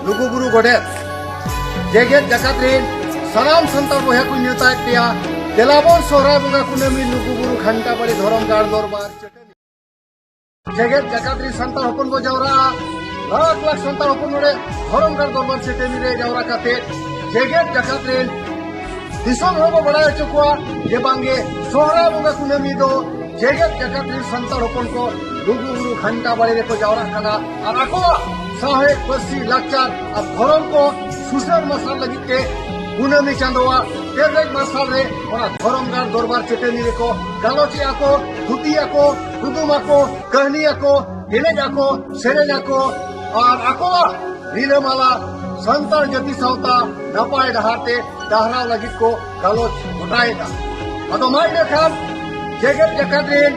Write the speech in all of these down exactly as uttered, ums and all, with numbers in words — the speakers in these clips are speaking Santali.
ᱞᱩᱜᱩᱵᱩᱨᱩ ᱜᱚᱰᱮᱛ, ᱡᱮᱜᱮᱛ ᱡᱟᱠᱟᱛ ᱨᱮᱱ ᱥᱟᱱᱟᱢ ᱥᱟᱱᱛᱟᱲ ᱵᱚᱭᱦᱟ ᱠᱚᱧ ᱱᱮᱣᱛᱟᱭᱮᱫ ᱯᱮᱭᱟ, ᱫᱮᱞᱟᱵᱚᱱ ᱥᱚᱦᱨᱟᱭ ᱵᱚᱸᱜᱟ ᱠᱩᱱᱟᱹᱢᱤ ᱞᱩᱜᱩᱵᱩᱨᱩ ᱜᱷᱟᱱᱴᱟ ᱵᱟᱲᱮ ᱫᱷᱚᱨᱚᱢ ᱜᱟᱲ ᱫᱚᱨᱵᱟᱨ ᱪᱟᱹᱴᱟᱹᱱᱤ᱾ ᱡᱮᱜᱮᱛ ᱡᱟᱠᱟᱛ ᱨᱮᱱ ᱥᱟᱱᱛᱟᱲ ᱦᱚᱯᱚᱱ ᱵᱚ ᱡᱟᱣᱨᱟᱜᱼᱟ, ᱞᱟᱠᱷ ᱞᱟᱠᱷ ᱥᱟᱱᱛᱟᱲ ᱦᱚᱯᱚᱱ ᱱᱚᱰᱮ ᱫᱷᱚᱨᱚᱢ ᱜᱟᱲ ᱫᱚᱨᱵᱟᱨ ᱪᱟᱹᱴᱟᱹᱱᱤ ᱨᱮ ᱡᱟᱣᱨᱟ ᱠᱟᱛᱮ ᱡᱮᱜᱮᱛ ᱡᱟᱠᱟᱛ ᱨᱮᱱ ᱫᱤᱥᱚᱢ ᱦᱚᱲ ᱵᱚ ᱵᱟᱲᱟᱭ ᱦᱚᱪᱚ ᱠᱚᱣᱟ ᱡᱮ ᱵᱟᱝᱜᱮ ᱥᱚᱦᱨᱟᱭ ᱵᱚᱸᱜᱟ ᱠᱩᱱᱟᱹᱢᱤ ᱫᱚ ᱡᱮᱜᱮᱛ ᱡᱟᱠᱟᱛ ᱨᱮᱱ ᱥᱟᱱᱛᱟᱲ ᱦᱚᱯᱚᱱ ᱠᱚ ᱞᱩᱜᱩ ᱵᱩᱨᱩ ᱜᱷᱟᱱᱴᱟ ᱵᱟᱲᱮ ᱨᱮᱠᱚ ᱡᱟᱣᱨᱟᱜ ᱠᱟᱱᱟ ᱟᱨ ᱟᱠᱚᱣᱟᱜ ᱥᱟᱶᱦᱮᱫ, ᱯᱟᱹᱨᱥᱤ, ᱞᱟᱠᱪᱟᱨ ᱟᱨ ᱫᱷᱚᱨᱚᱢ ᱠᱚ ᱥᱩᱥᱟᱹᱨ ᱢᱟᱨᱥᱟᱞ ᱞᱟᱹᱜᱤᱫ ᱛᱮ ᱠᱩᱱᱟᱹᱢᱤ ᱪᱟᱸᱫᱳᱣᱟᱜ ᱛᱮᱨᱮᱡ ᱢᱟᱨᱥᱟᱞ ᱨᱮ ᱚᱱᱟ ᱫᱷᱚᱨᱚᱢ ᱜᱟᱲ ᱫᱚᱨᱵᱟᱨ ᱪᱟᱹᱴᱟᱹᱱᱤ ᱨᱮᱠᱚ ᱜᱟᱞᱚᱪᱮᱜᱼᱟ ᱠᱚ, ᱛᱷᱩᱛᱤᱭᱟᱠᱚ, ᱠᱩᱫᱩᱢ ᱟᱠᱚ, ᱠᱟᱹᱦᱱᱤ ᱟᱠᱚ, ᱮᱱᱮᱡ ᱟᱠᱚ, ᱥᱮᱨᱮᱧ ᱟᱠᱚ ᱟᱨ ᱟᱠᱚᱣᱟᱜ ᱨᱤᱞᱟᱹᱢᱟᱞᱟ ᱥᱟᱱᱛᱟᱲ ᱡᱟᱹᱛᱤ ᱥᱟᱶᱛᱟ ᱱᱟᱯᱟᱭ ᱰᱟᱦᱟᱨ ᱛᱮ ᱰᱟᱦᱨᱟᱣ ᱞᱟᱹᱜᱤᱫ ᱠᱚ ᱜᱟᱞᱚᱪ ᱜᱚᱴᱟᱭᱮᱫᱟ᱾ ᱟᱫᱚ ᱢᱟ ᱤᱱᱟᱹ ᱠᱷᱟᱱ ᱡᱮᱜᱮᱛ ᱡᱟᱠᱟᱛ ᱨᱮᱱ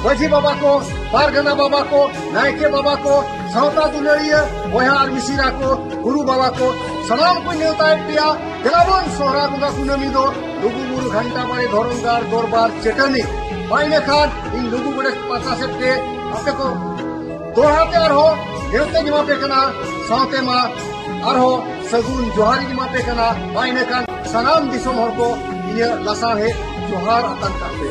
ᱢᱟᱹᱡᱷᱤ ᱵᱟᱵᱟ ᱠᱚ, ᱯᱟᱨᱜᱟᱱᱟ ᱵᱟᱵᱟ ᱠᱚ, ᱱᱟᱭᱠᱮ ᱵᱟᱵᱟ ᱠᱚ, ᱥᱟᱶᱛᱟ ᱫᱩᱞᱟᱹᱲᱤᱭᱟᱹ ᱵᱚᱭᱦᱟ ᱟᱨ ᱢᱤᱥᱤᱨᱟ ᱠᱚ, ᱜᱩᱨᱩ ᱵᱟᱵᱟ ᱠᱚ, ᱥᱟᱱᱟᱢ ᱠᱚᱧ ᱱᱮᱣᱛᱟᱭᱮᱫ ᱯᱮᱭᱟ᱾ ᱫᱮᱞᱟᱵᱚᱱ ᱥᱚᱦᱨᱟᱭ ᱵᱚᱸᱜᱟ ᱠᱩᱱᱟᱹᱢᱤ ᱫᱚ ᱞᱩᱜᱩ ᱵᱩᱨᱩ ᱜᱷᱟᱱᱴᱟ ᱵᱟᱲᱮ ᱫᱷᱚᱨᱚᱢ ᱜᱟᱲ ᱫᱚᱨᱵᱟᱨ ᱪᱟᱹᱴᱟᱹᱱᱤ᱾ ᱢᱟ ᱤᱱᱟᱹ ᱠᱷᱟᱱ ᱤᱧ ᱞᱩᱜᱩ ᱜᱚᱰᱮᱛ ᱯᱟᱦᱴᱟ ᱥᱮᱫ ᱛᱮ ᱟᱯᱮ ᱠᱚ ᱫᱚᱦᱲᱟ ᱛᱮ ᱟᱨᱦᱚᱸ ᱱᱮᱣᱛᱟᱧ ᱮᱢᱟ ᱯᱮ ᱠᱟᱱᱟ, ᱥᱟᱶᱛᱮ ᱢᱟ ᱟᱨᱦᱚᱸ ᱥᱟᱹᱜᱩᱱ ᱡᱚᱦᱟᱨ ᱤᱧ ᱮᱢᱟ ᱯᱮ ᱠᱟᱱᱟ᱾ ᱢᱟ ᱤᱱᱟᱹ ᱠᱷᱟᱱ ᱥᱟᱱᱟᱢ ᱫᱤᱥᱚᱢ ᱦᱚᱲ ᱠᱚ ᱤᱧᱟᱹᱜ ᱞᱟᱥᱟᱲᱦᱮᱫ ᱡᱚᱦᱟᱨ ᱟᱛᱟᱝ ᱠᱟᱜ ᱯᱮ᱾